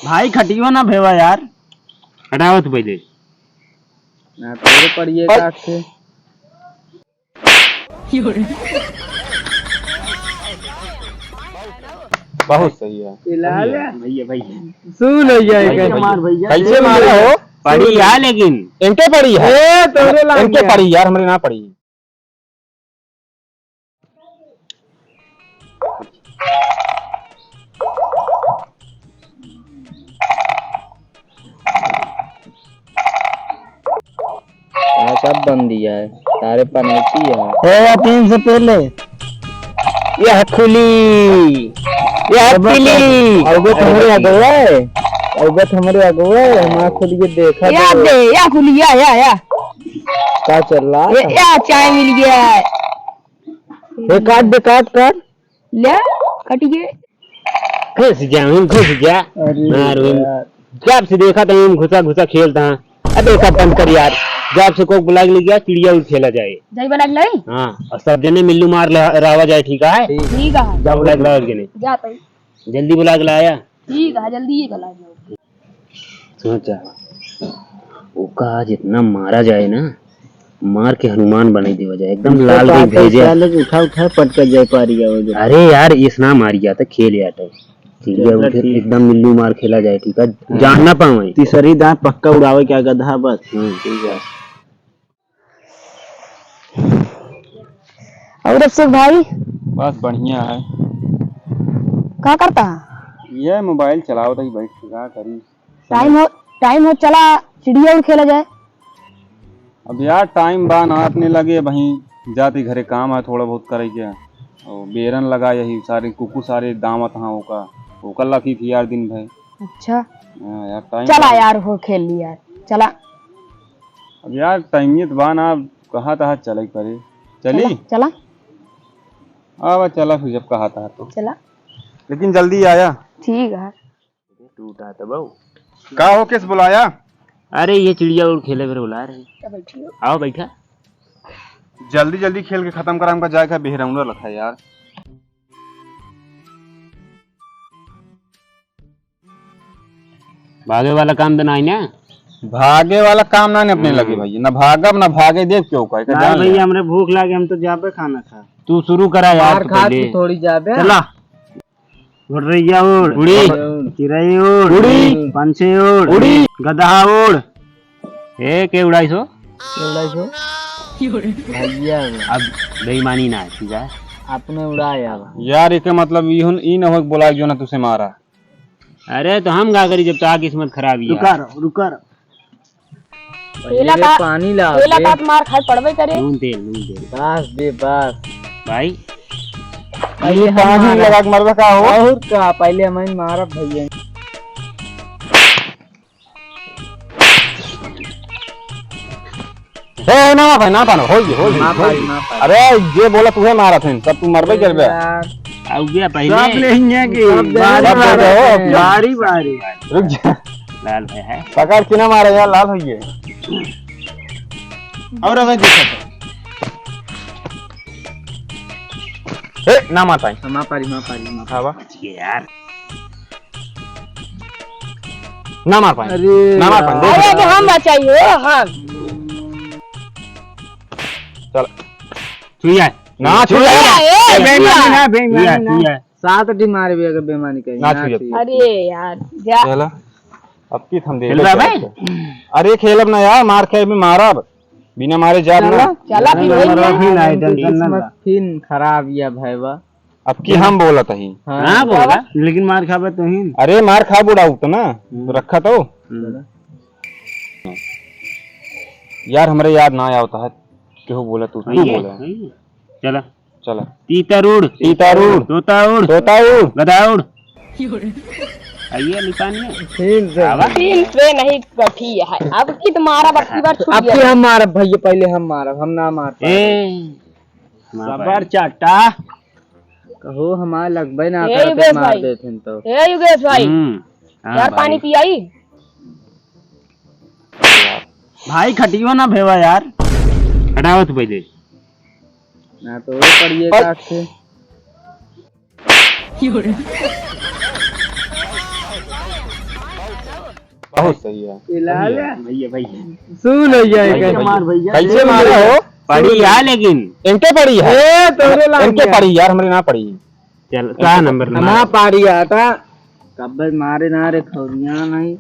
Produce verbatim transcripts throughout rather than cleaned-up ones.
भाई, खटियो ना भेवा यार। हटावत पहिले। ना तोरे पड़िए काट के। बहुत सही है। भैया, भैया। सुन भैया, कैसे मार भैया। कैसे मारे हो? पड़ी है लेकिन। इनके पड़ी है। ए, तोरे लाग इनके गया। पड़ी यार, हमरे ना पड़ी। हाँ, सब बंदी है, सारे पनौती है। ए, या तीन से पहले। यह खुली, यह खुली। अवगत हमरे अगुआ है, अवगत हमरे अगुआ है, हमारा खुद ये देखा या दे। दे, या खुली, या, या, या। का चल रहा ये, है? या चाय मिल गया है। ये काट दे, काट, काट। ले, कट गए। घुस जा, हम घुस जा। अरे मार, हम यार। जब से देखा था, हम घुसा घुसा खेलता है। अबे सब बंद कर यार, जब से कोक बुला के ले गया, चिड़िया उड़ खेला जाए। जाई बुला के लाई? हाँ, और सब जने मिल्लू मार ले, रावा जाए, ठीक है? ठीक है। जा बुला के लाओ जने। जाता हूँ। जल्दी बुला के लाया। ठीक है, जल्दी ही बुला के लाओ। सोचा, ओका आज इतना मारा जाए ना, मार के हनुमान बनाई देवा जाए, एकदम लाल रंग भेजे। उठा उठा पटका जाए पारी जाओ जो। अरे यार, इस ना मारी जाता, खेल यार। चिड़िया चल, उठे, ठीक। एकदम मिल्लू मार खेला जाए, ठीक है? हाँ। जान ना पावे। तीसरी दांत पक्का उड़ावे क्या गधा बस। हम्म। ठीक है। और अभिषेक भाई? बस बढ़िया है। का करता है? ये मोबाइल चलावत ही बैठ के, का करी? टाइम हो, टाइम हो, चला चिड़िया उड़ खेला जाए। अब यार टाइम बा ना अपने लगे, वहीं जाते घरे काम है थोड़ा बहुत करे के। और बेरन लगा यही सारे कुकु सारे दावत हाँ ओका, ओकर लखी थी यार दिन भर। अच्छा। हाँ यार टाइम चला बा। यार हो खेल ली यार, चला। अब यार टाइमिए तो बा ना, अब कहा तहा चले करे। चली? चला, चला। अब चला फिर जब कहा तहा तो। चला। लेकिन जल्दी आया। ठीक है। टूटा तो बहू। का हो, किस बुलाया? अरे, ये चिड़िया उड़ खेले फिर बुला रहे। आओ, बैठा। जल्दी, जल्दी खेल के खत्म करा, हमका जाए का बेहरौना लखा यार। भागे वाला काम तो नहीं ना? भागे वाला काम ना ने अपने लगे भैया, ना भागब, ना भागे देव क्यों कहे, ना जान भैया, ले। हमरे भूख लागे, हम तो जाबे खाना खा। तू शुरू करा यार, मार तू खा पहले। तू थोड़ी जाबे। चला। गोटरैया उड़। उड़ी। चिरई उड़। उड़ी। पंछी उड़। उड़ी। गदहा उड़। ए, के उड़ाई सो? के उड़ाई सो? भैया उड़। अब बेईमानी ना है, ठीक है? आपने उड़ाया अब। यार, एके मतलब ई हुन, ई न हो बोला जो ना तुसे मारा। अरे, तो हम का करी जब तो आ किस्मत खराब ही है। रुका रहो, रुका रहो। पहले पहला का, पानी लाओ पहला बे। का तो मार खाए पड़बे करे। नून तेल, नून तेल। बस बे, बस। भाई। पहले हम पानी मारब। लगा के मरबे का हो? और का, पहले हम ही मारब भैया। ए, ना भाई, ना पानो, होई, होई, माफ होई। करी, माफ करी। अरे, जे बोला तुहे मारत हैं, तब तू मरबे करबे। यार। आउ गया पहले। सब लेंगे कि सब बारी, सब बारी, दे दो। बारी, बारी। रुक जा। लाल है, है। पकड़ के ना मारे यार, लाल होइए। और अबे देखो। ए, ना मार पाई। हाँ, मार पारी, मार पारी, मार पारी। हाँ, वाह। ये यार। ना मार पाए। अरे ना मार पाए, यार। देख। अरे, अबे हम बचाई हो, हम। चल। छुइया। ना, छुइया। छुइया, ए, ए, बेईमानी छुइया। ना, बेईमानी छुइया, ना। छुइया। सात टी मारे भी अगर बेईमानी करी, ना ना छुइया। छुइया। अरे यार, जा। चला। अब की थम दे खेल रहा भाई? अरे खेलब ना यार, मार खाए में मारब। बिना मारे जाब ना। चला, चला, फिर ना, वही ना, है। अभी ना, टेंशन ना किस्मत ला। फिन खराब या भैवा। अब की हम बोलत ही। हाँ। ना बोला, लेकिन मार खाबे तो ही। अरे मार खा बुढ़ाऊ तो ना, हम्म। रखा तो। हम्म। यार हमरे याद ना आवता है, केहू बोला तू, तू वही है, बोला। वही है। चला। चला। तीतर उड़। तीतर उड़। तोता उड़। तोता उड़। गधा उड़। आइए, लिपानी है। तीन से। आवा। तीन से नहीं कठी है। अब की तो मारा, अब की बार छूट अब गया। की हम मारब भैया, पहले हम मारब, हम ना मार पाए। ए, मार सबर पाए। चाटा। कहो हमार लगबे ना ए, करत, योगेश मार भाई। देथिन तो। ए, योगेश भाई। हम्म। हाँ, यार, भाई। पानी पियाई? भाई, खटियो ना भेवा यार। हटाओ तू पहले। ना तो वो पड़िए काट के। बहुत सही है। भैया, भैया। सुन भैया, कैसे मार भैया। कैसे मारे हो? पड़ी है लेकिन। इनके पड़ी है। ए, तोरे लाग इनके गया। पड़ी यार, हमरे ना पड़ी। चल, का नंबर ना मारे? पारी आता। कब्बे मारे ना रे, खौरिया नहीं।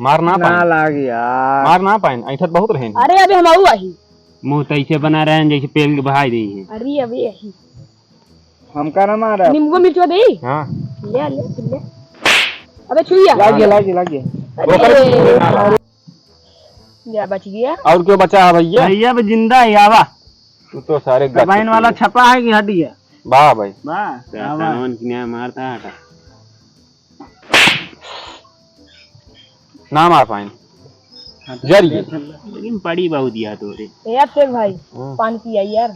मार ना ना पाइन। लाग यार। मार ना पाइन, ऐठत बहुत रहेन। अरे, अबे हम आऊ आही। मुँह तैसे बना रहे हैं जैसे पेल के बहाई देइ हैं। अरे, अबे यही। हमका ना मारा। नींबू मिर्चवा देइ? हाँ। ले, ले, ले। अबे छुइया। लाग गया, लाग गया, लाग गया। अरे। या बच गया। और क्यों बचा है भैया? भैया, अब जिंदा है, आवा। तू तो सारे गच चुकी है। छपा है कि हड्डी है? वाह भाई। वाह, तो आवा। सामान की न्याय मारता है हटा। ना मार पाइन। हाँ, तो जरिए। लेकिन पड़ी बहुत दिया तोरे। ए, अब शेख भाई, हाँ। पानी पिया यार।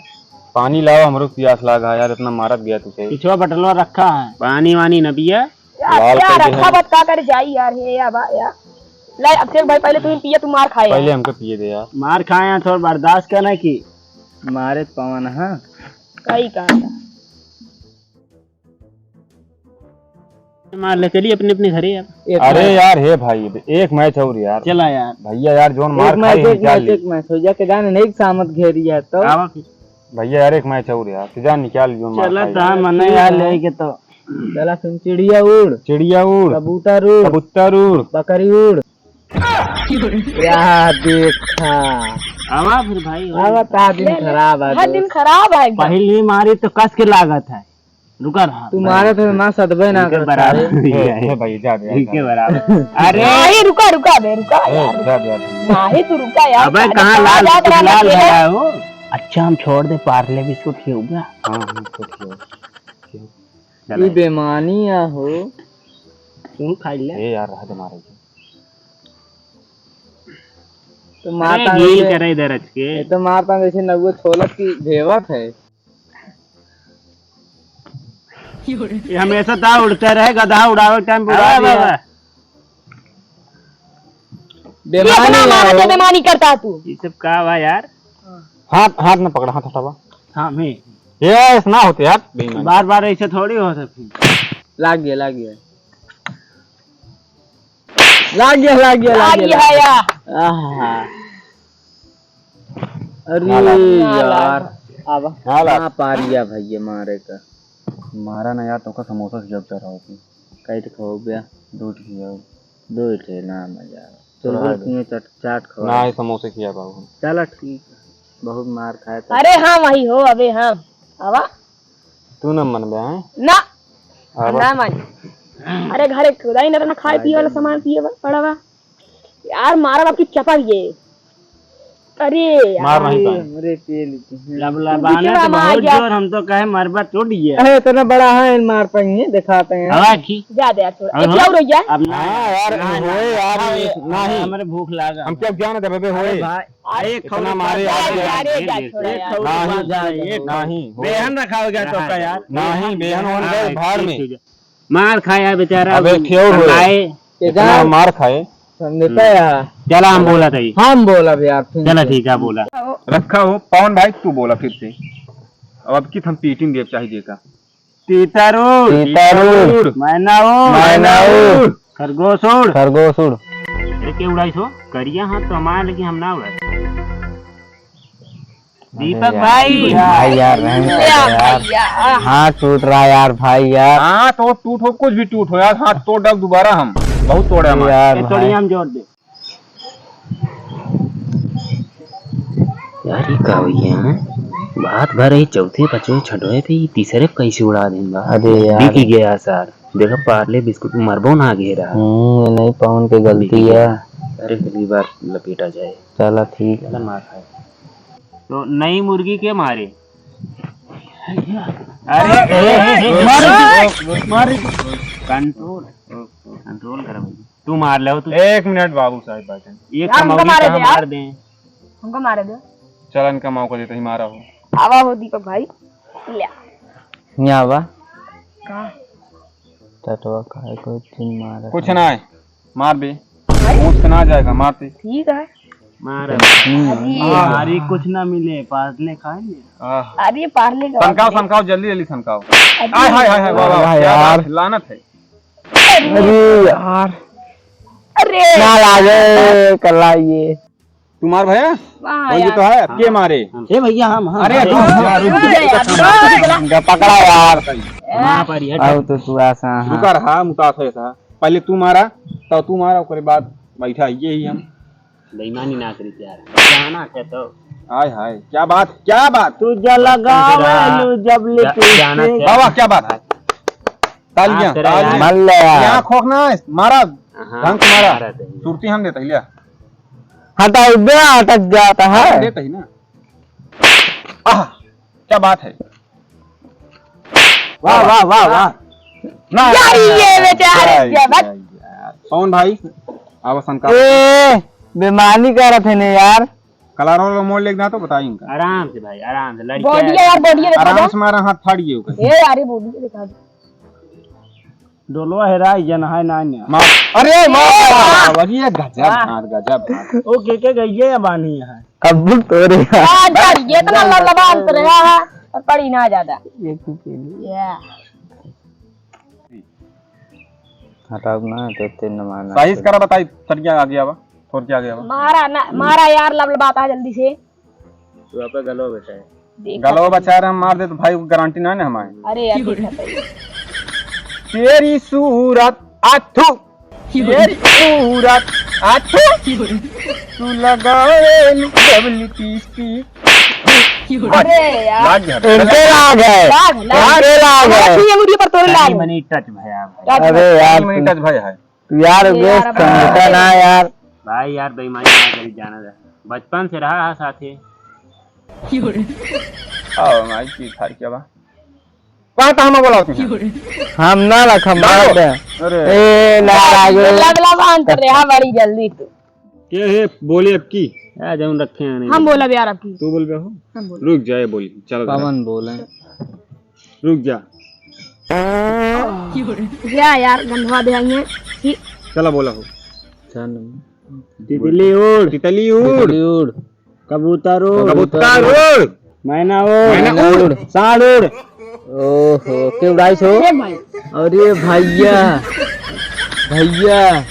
पानी लावा, हमरो पियास लागा है यार, इतना मारत गया तुझे। पिछवा बटलवा रखा है। पानी वानी न पिया। यार, लाल यार, कर दे रखा है। बात का करे जाई यार, हे या बा यार। ले, अब शेख भाई, पहले तू ही पिया, तू मार खाए पहले यार। हमको पिए दे यार। मार खाए हैं, थोड़ा बर्दाश्त करना कि मारे पवन, हाँ। कई कहा था। मार ले, चलिए अपने अपने घरे अब। एक अरे match। यार, हे भाई, एक match और यार। चला यार। भैया यार, जोन एक मार match, खाई है, एक निकाल match, ली। एक match हो जाके जाने नहीं सामत घेरी है तो। आवा फिर। भैया यार, एक match और यार, तू जान निकाल ली, जोन मार चला खाई। ता मने यार लेके तो। चला सुन, चिड़िया उड़। चिड़िया उड़। कबूतर उड़। कबूतर उड़। बकरी उड़। या देखा। आवा फिर भाई, आवा। ता दिन ले, ले। खराब है हाँ, दोस्त। दिन खराब है एकदम। पहली मारी तो कस के लागत है। रुका रहा। तू मारे तो ना सदबे ना इनके करता बराबर रे। नहीं है। ए, ए भाई, जा दे, जा इनके दे। बराबर। अरे। नहीं, रुका, रुका बे, रुका ए, यार। जा दे, जा दे। नहीं, तू रुका यार। अबे, कहाँ कहाँ लाल, जात रहा लाल अकेले? भरा है वो? अच्छा, हम छोड़ दे, पार्ले बिस्कुट खियो क्या? हाँ, हाँ, तो खियो। खियो। चल। ई बेमानी आ हो। तू खाई ले। ए यार, रह दे मारे के। तो अरे, मारता गील जैसे, करे इधर रच के। ये तो मारता जैसे नगुआ छोलत की भेवत है। ये हमेशा ता उड़ते रहे, गधा उड़ावे के टाइम पे उड़ा वाह, वाह, दिया। वाह। बेमानी इतना मारा है। तो बेमानी करता तू। ये सब का बा यार? हाथ, हाथ में पकड़ा, हाथ हटावा। हाँ, मैं। ये ऐसे ना होते यार, बेईमान। बार बार ऐसे थोड़ी होता फिर। लाग गया, लाग गया। लाग गया, लाग गया, लाग लाग गया, गया लाग गया। या। आहा। अरे ना लाग। यार, अब ना लाग। ना पारिया भैया मारे का। मारा ना यार, तोका समोसा से जब चढ़ाओ तू। कई ठे हो गया? दो ठे हो। दो ठे ना मजा आवा। चल, चलो, बोल, हाँ। तुम्हें चट, चाट खवा। ना, ये समोसे खिया पाऊ हम। चला ठीक है। बहुत मार खाए था। अरे हाँ, वही हो, अबे हाँ। आवा। तू ना मनबे, हैं? ना। आवा। ना मानी। अरे घरे खुदा ही ना रहना, खाए पिए वाला सामान पिए बा-, पड़ा बा। यार, मारा बाप की चपक ये। अरे यार। मार नहीं पाए। अरे, पी लेते हैं। लबलबाना तो बहुत जोर, हम तो कहे मरबा टूट गया। अरे, इतना बड़ा है, मार पाएंगे, दिखाते हैं। हवा की। जा दे यार, थोड़ा। और एक हो? और हो जाए। अब ना, हाँ यार, ना, ना, होए यार, ना, ये, ना, नहीं। हमारे भूख लागा। हम क्या ज्ञान देबे, अरे होए। भाई, अरे, इतना खौरी मारे पास यार, जा, यार, जा, जा, छोड़ा यार। एक खौरी नहीं, पास जा, एक नहीं, होए। बेहन रखा हो गया तो का यार। नहीं, बेहन होने गए भाड़ में। मार खाया बेचारा, अबे, क्यों रो? खाए। ये इतना जा। मार खाए। संदीप हम्म। यार। चला, हम बोला था ये। हम बोला भी यार, फिर चला, से। ठीक है, बोला। रखा हो, पवन भाई, तू बोला फिर से। अब, अब की हम पीटिंग देव चाहिए का। तीतरूर। तीतरूर। मैना उड़। मैना उड़। खरगोश उड़। खरगोश उड़। अरे, के उड़ाई सो? करिया हाथ तो हमारा, लेकिन हम ना उड़ाए। दीपक भाई। भाई यार, रहम कर दे यार। भैया। हाथ टूट रहा है यार, भाई यार। हाथ और टूट हो, कुछ भी टूट हो यार, हाथ तोड़ डाल दोबारा हम। बहुत तोड़े हमारे। यार ए, थोड़ी भाई। हम जोड़ दे। यार, ये का हुई है, हैं? बात भर रही चौथे, पांचवे, छठवे पे, ये तीसरे पे कैसे उड़ा देंगा? अरे यार। बिक गया सार। देखो, पार्ले बिस्कुट मरबो ना घेरा। हम्म, ये नहीं पवन के गलती है। अरे, अगली बार लपेटा जाए। चला, ठीक है। चला, मार खाए। तो नई मुर्गी के मारे? अरे, ए, ए, ए, मार, मार। कंट्रोल, कंट्रोल कर भाई। तू मार ले, तू। एक मिनट बाबू साहब, बैठे। ये यार, हमका कमौरी मारे कहाँ दे यार। मार दे? हमका मारे दे। चल, इनका मौका देते ही मारा हो। आवा हो दीपक भाई, ले। यहाँ आवा। का? टटवा काहे को तीन मारा कुछ था? ना है, मार दे। भाई? मुंह से ना जाएगा, मार दे। ठीक है। मारा। हम्म। अरे। अरे, कुछ ना मिले, पार्ले खाएंगे। आह। अरे, पार्ले का सनकाओ, बात है। सनकाओ, जल्दी, जल्दी सनकाओ। अरे। आय, हाय, हाय, हाय, वाह, वाह, वाह, क्या यार। बात है, लानत है। अरे यार। अरे। ना लागे, कल्ला ये। तुम्हार भैया? वाह वही यार। तो है, अब के मारे? हे भैया, हम, हम। अरे, अरे, तू अरे, अरे, अरे, पकड़ा यार। माँ पर ये आओ तो तू आसा, हाँ। रुका रहा, मुतासा था। पहले तू मारा, तब तू मारा, ओकरे बाद बैठा, ये ही हम। बेईमानी ना करी यार। जाना है तो। हाय, हाय, क्या बात, क्या बात। तू जलगावे जा-, लू जब जा-, लिपस्टिक। जाना है। वाह, वाह, क्या बात है। तालियां, हाँ, तेरा तालियां। यार। मल ले यार। यहाँ खोखना है, मारा, हाँ, ढंग से मारा। मारा दे। सुरती हम देते, लिया। हटा, इधर अटक जाता है। देते ही ना। आह, क्या बात है। वाह, वाह, वाह, वाह। ना, यार, ये बेचारे यार, क्या बात? यार, यार। कौन भाई? आवा सनकाओ। ए, बेमानी करत है ने यार। कलारों का मोड़ लेके ना तो बताई इनका। आराम से भाई, आराम से, लड़के बॉडी है यार, बॉडी है, देखा आराम जा। से मारा, हाथ फाड़ गए ओकर। ए, अरे बॉडी है, देखा जा। डोलवा हेराई जन है ना न्या। मार। अरे, मार। वाह। अरे, गजब वाह। मार, गजब मार। ओ, के, के गइये या बानी है? अब तोरे। आ, जा, ये तो ना लबलबा अंत रहा है, और पड़ी ना ज्यादा। ये तू के लिए। या। हटाओ ना, तेते न मारना। साइज करा बताई, तनिया आगे आवा, थोर के आगे आवा। मारा ना, मारा यार, लबलबाता है जल्दी से। तू आपका गलो बचाए। देखा गलो तो बचा रहे, हम मार दे तो भाई, गारंटी ना ना हमारे। अरे यार, देखा तो ये। तेरी सूरत आथू, तेरी सूरत आथू, तू लगावे लू जब लिपस्टिक। अरे यार। लाग गया। इनके लाग है। लाग, लाग। इनके लाग है। ये मुझे पर तोरे लाग। मनी टच भया भाई। टच अरे भया। यार, मनी टच भया है। तू यार, ये वे यार, समझता भाई। ना यार। भाई यार, बेईमानी ना करी, जाना दे। बचपन से रहा है साथे। आओ, माई की थारी क्या बा? कहाँ था हम बोला होती हैं? हम ना रखम, ना मार दे। अरे। ए, ना लागे। लबलबा अंत रहा बड़ी जल्दी तू। के है बोले अब की? आ, जौन रखे हैं, नहीं हम बोले। बोलब यार अब की। तू बोलबे हो? हम बोलब। रुक जाए, बोली। चलो, पवन बोले। रुक जा। जा यार, गंधवा दे आई हैं। कि चला, बोला हो। चल। तितली उड़। तितली उड़। तितली उड़। कबूतर उड़। कबूतर उड़। मैना उड़। मैना उड़। साँड़ उड़। ओहो, के उड़ाई सो? ए भाई। अरे भैया, भैया।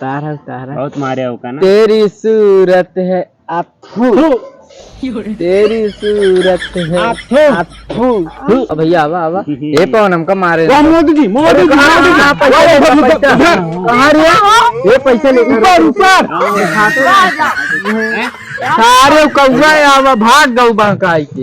तारा, तारा। बहुत मारे हो का ना? तेरी सूरत है अथू। तेरी सूरत है अथू। अथू। अब भैया, आवा, आवा। ए, पवन हमका मारे। वाह, मोदी जी, मोदी जी, अरे, कहाँ, मोदी जी। कहाँ, पैसा लेकर, पैसा। कहाँ रे? ये पैसा लेकर। ऊपर, ऊपर। सारे कौआ आवा, भाग गऊ बहकाई के।